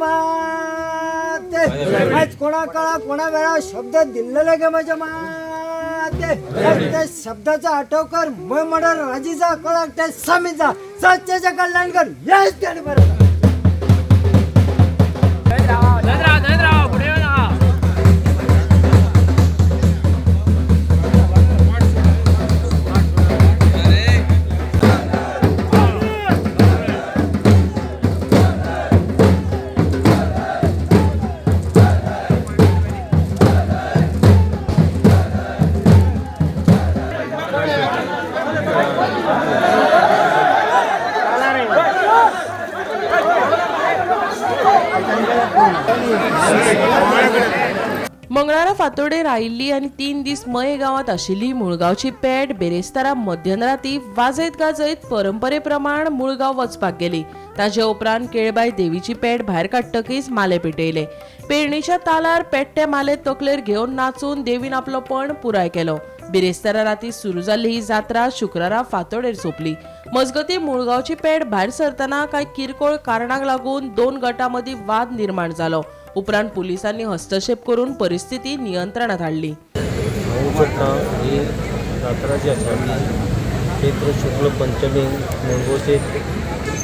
माते. आज कोणा काळा कोणा वेळा शब्द दिलेले गे माझ्या माते, त्या शब्दाचा आठव कर. मय म्हणा राजीचा कळा त्या स्वामीचा सत्याच्या कल्याण कर. यस त्याने बरोबर. मंगळारा फातोडेर आयिल्ली आनी 3 दीस मये गांवांत आशिल्ली मुळगांवची पेट बेरेस्तारा मध्यराती वाजयत गाजयत परंपरे प्रमाण मुळगांव वचपाक गेली. ताजे उपरांत केळबाय देवीची पेट भायर काडटकीच माले पेटयले. पेरणीच्या तालार पेट्टे माले तकलेर घेवन नाचून देवीन आपलो पण पुराय केलो. बिरेस्तारा राती सुरू जाल्ली ही जात्रा शुक्रारा फातोडेर सोंपली. मजगती मुळगांवची पेट भायर सरतना कांय किरकोळ कारणाक लागून 2 गटां मदीं वाद निर्माण जालो. उपरांत पुलिसांनी हस्तक्षेप करून परिस्थिती नियंत्रणात हाडली. ही जात्रा जी आसा ती चैत्र शुक्ल पंचमी मुळगांवचे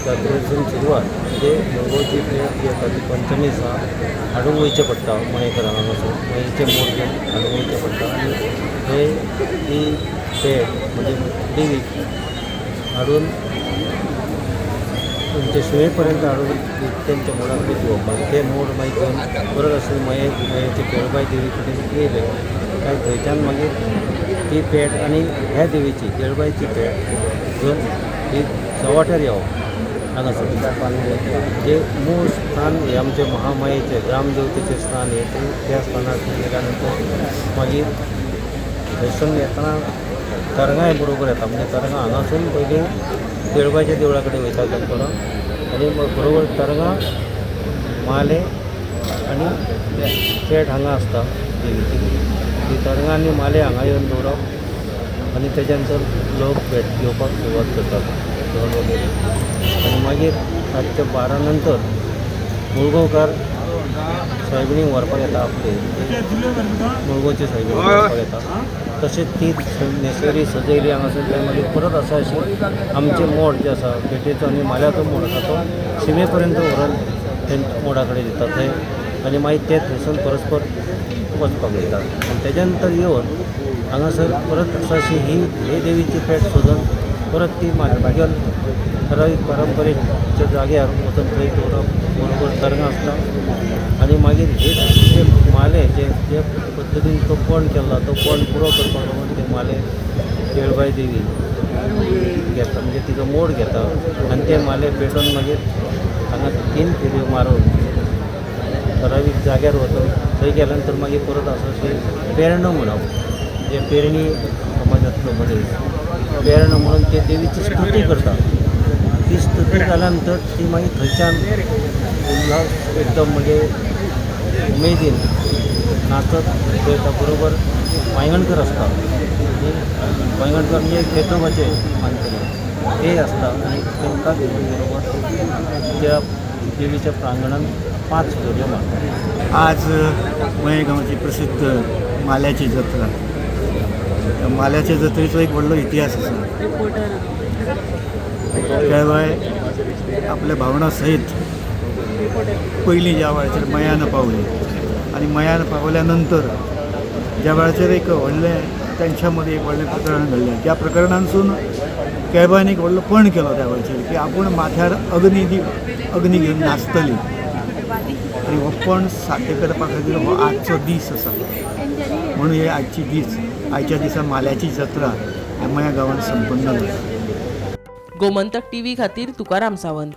जात्रेसून सुरवात, म्हणजे मुळगांवची पेट जी आसा ती पंचमी दिसा हाडूंक वयचें पडटा. मयेकरांक हांगासर मयेचें मोड घेवन हाडूंक वयचें पडटा आनी थंय ती पेट म्हणजे देवीक हाडून तुमचे शिमे पर्यंत हाडून तेंच्या मोडा कडेन दिवप. ते मोड मागीर घेवन परत अशें मयेचे केळबाय देवी कडेन येयले काय थंयच्यान मागीर ती पेट आनी ह्या देवीची केळबायची पेट घेवन ही चव्हाट्यार येवप. हांगासर जे मूळ स्थान हे आमचें महामायेचें ग्रामदेवतेचें स्थान हें तें त्या स्थानार गेल्या नंतर मागीर थंयसून येतना तरंगाय बरोबर येता. म्हणजे तरंगां हांगासून पयलीं केळबायच्या देवळा कडेन वयता दनपरां आनी बरोबर तरंगां माले आनी पेट हांगा आसता देवीची. ती तरंगां आनी माले हांगा येवन दवरप आनी तेच्या नंतर लोक भेट घेवपाक सुरवात करतात जेवण वगैरे. आनी मागीर रातच्या 12 नंतर मुळगांवकार सायबिणीक व्हरपाक येता आपले मुळगांवचे सायबिणीक व्हरपाक येता. तशेंच ती नेसरी सजयली हांगासर काय मागीर परत आसा अशी आमचे मोड जे आसा पेटेचो आनी माल्याचो मोड आसा तो शिमे पर्यंत व्हरून तेंच्या मोडा कडेन दिता थंय आनी मागीर ते थंयसून परस्पर वचपाक वयता. आनी तेज्या नंतर येवन हांगासर परत आसा अशी ही हे देवीची पेट सोदून परत ती मागीर ठरावीक परंपरेच्या जाग्यार वचून थंय दवरप. बरोबर तरंगां आसता आनी मागीर हे जे माले जे जे पद्दतीन तो पण केला तो पण पुरो करपाक लागून ते माले केळबाय देवी घेता, म्हणजे तिचो मोड घेता आनी ते माले पेटोवन मागीर हांगा 3 फेरयो मारून ठरावीक जाग्यार वचून थंय गेल्या नंतर मागीर परत आसा अशें पेरणो म्हणप, जे पेरणी समाजांतलो मनीस पेरणो म्हणून ते देवीची स्तुती करता. ती स्तुती जाल्या नंतर ती मागीर थंयच्यान उल्हास एकदम म्हणजे उमेदीन नाचत वयता. बरोबर वांयगणकर आसता, वांयगणकर म्हणजे खेतोबाचे मानकरी ते आसता आनी तांकां घेवन बरोबर त्या देवीच्या प्रांगणान 5 फेरयो मारता. आज मये गांवची प्रसिद्ध माल्याची जत्रा. त्या माल्याच्या जत्रेचो एक व्हडलो इतिहास आसा. केळबाय आपल्या भावना सहित पयलीं ज्या वेळाचेर मयान पावली आनी मयान पावल्या नंतर ज्या वेळाचेर एक व्हडलें तेंच्या मदीं एक व्हडलें प्रकरण घडलें. त्या प्रकरणांसून केळबायन एक व्हडलो पण केलो त्या वेळाचेर की आपूण माथ्यार अग्नी घेवन नाचतली आनी हो पण साध्य करपा खातीर हो आजचो दीस आसा. म्हणून हे आजची दीस आयच्या दिसा माल्याची जत्रा ह्या मया गांवांत संपन्न जाता. गोमंतक टीव्ही खातीर तुकाराम सावंत.